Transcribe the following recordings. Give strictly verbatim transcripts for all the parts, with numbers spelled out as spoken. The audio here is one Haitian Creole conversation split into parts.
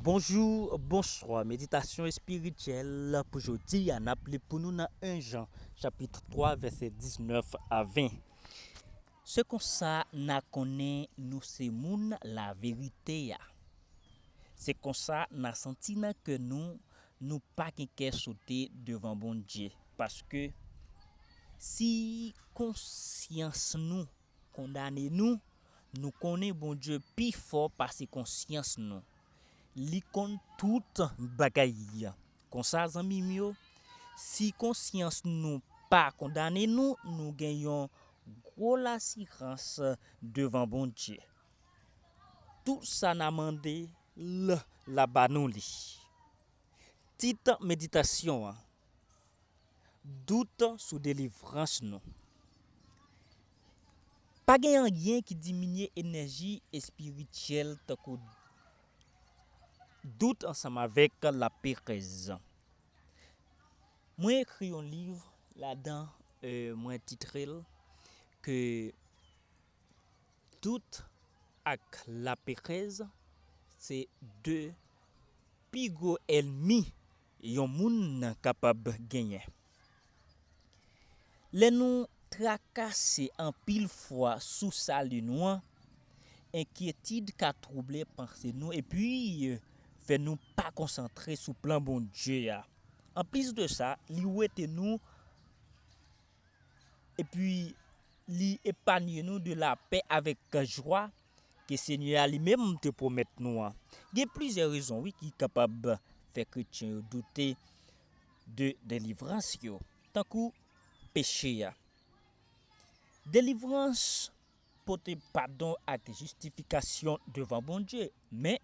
Bonjou, bonswa. Meditasyon espirityèl pou jodi a, n ap li pou nou nan en Jan, chapit twa, vèsè diznèf a ven. Se konsa n a konnen nou se moun laverite a. Se konsa n a santi nan kè nou, nou pa gen kè sote devan Bondye. Paske si konsyans nou kondane nou, nou konnen Bondye pi fò pase konsyans nou. Li konn tout bagay. Konsa, zanmi m yo, si konsyans nou pa kondane nou, nou gen yon gwo lasirans devan Bondye. Tout sa n a mande l, l a ba nou li. Tit meditasyon an: Dout sou delivrans nou. Pa gen anyen ki diminye enèji espirityèl tankou dout ansanm avèk laperèz. Mwen ekri yon liv ladan, eh, mwen titre l ke Dout ak laperèz se de pi gwo ènmi yon moun kapab genyen. Lè nou trakase anpil fwa sou sali nou an, enkyetid ka twouble panse nou epi fè nou pa konsantre sou plan Bondye a. Anplis de sa, li wete nou epi li epanye nou de lapè avèk jwa ke Senyè a li menm te pwomèt nou an. Gen plizyè rezon, wi, ki kapab fè kretyen yo doute de delivrans yo, tankou peche a. Delivrans pote padon ak jistifikasyon devan Bondye, men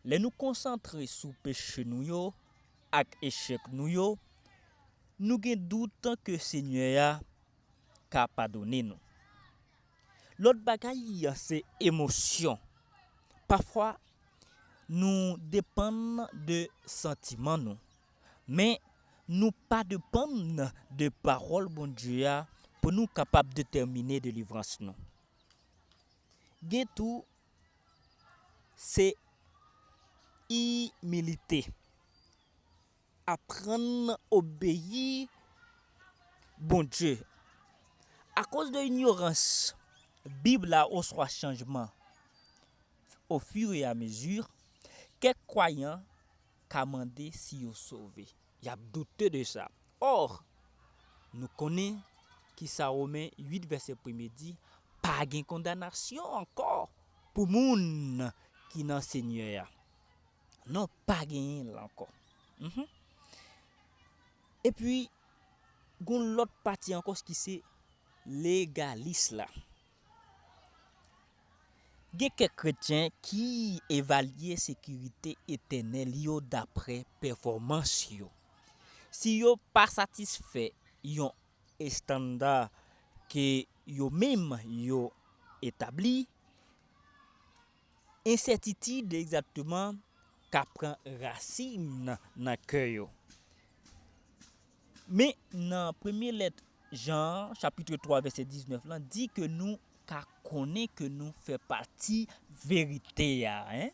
lè nou konsantre sou peche nou yo ak echèk nou yo, nou gen dout ke Senyè a ka padone nou. Lòt bagay, se emosyon. Pafwa, nou depann de santiman nou, men nou pa depann de pawòl Bondye a pou nou kapab detèmine delivrans nou. Gen tou, se imilite. Aprann obeyi Bondye. Akoz de inyorans Bib la oswa chanjman ofiramezi, kèk kwayan ka mande si yo sove. Y ap doute de sa. Ò, nou konnen ki sa Women uit vèsè premye di, pa gen kondanasyon ankò pou moun ki nan Senyè a. Non, pa genyen l ankò. Mhm. Epi, gon lòt pati ankò ki se legalis la. Gen kèk kretyen ki evalye sekirite etènèl yo dapre pèfòmans yo. Si yo pa satisfè yon estanda ke yo menm yo etabli, ensètitid egzakteman ka pran rasin nan kè yo. Men nan premye lèt Jan, chapit twa, vèsè diznèf lan, di ke nou ka konnen ke nou fè pati verite a, en.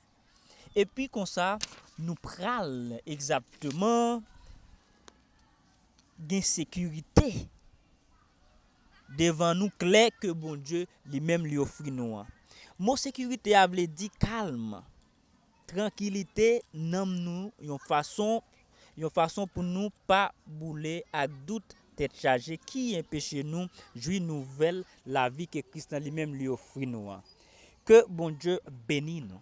Epi konsa, nou pral egzakteman gen sekirite devan nou klè ke Bondye li menm li ofri nou an. Mo sekirite a vle di kalm, trankilite nanm nou, yon fason, yon fason pou nou pa boule ak dout, tèt chaje ki enpeche nou jwi nouvèl lavi ke Kris lan li menm li ofri nou an. Ke Bondye beni nou.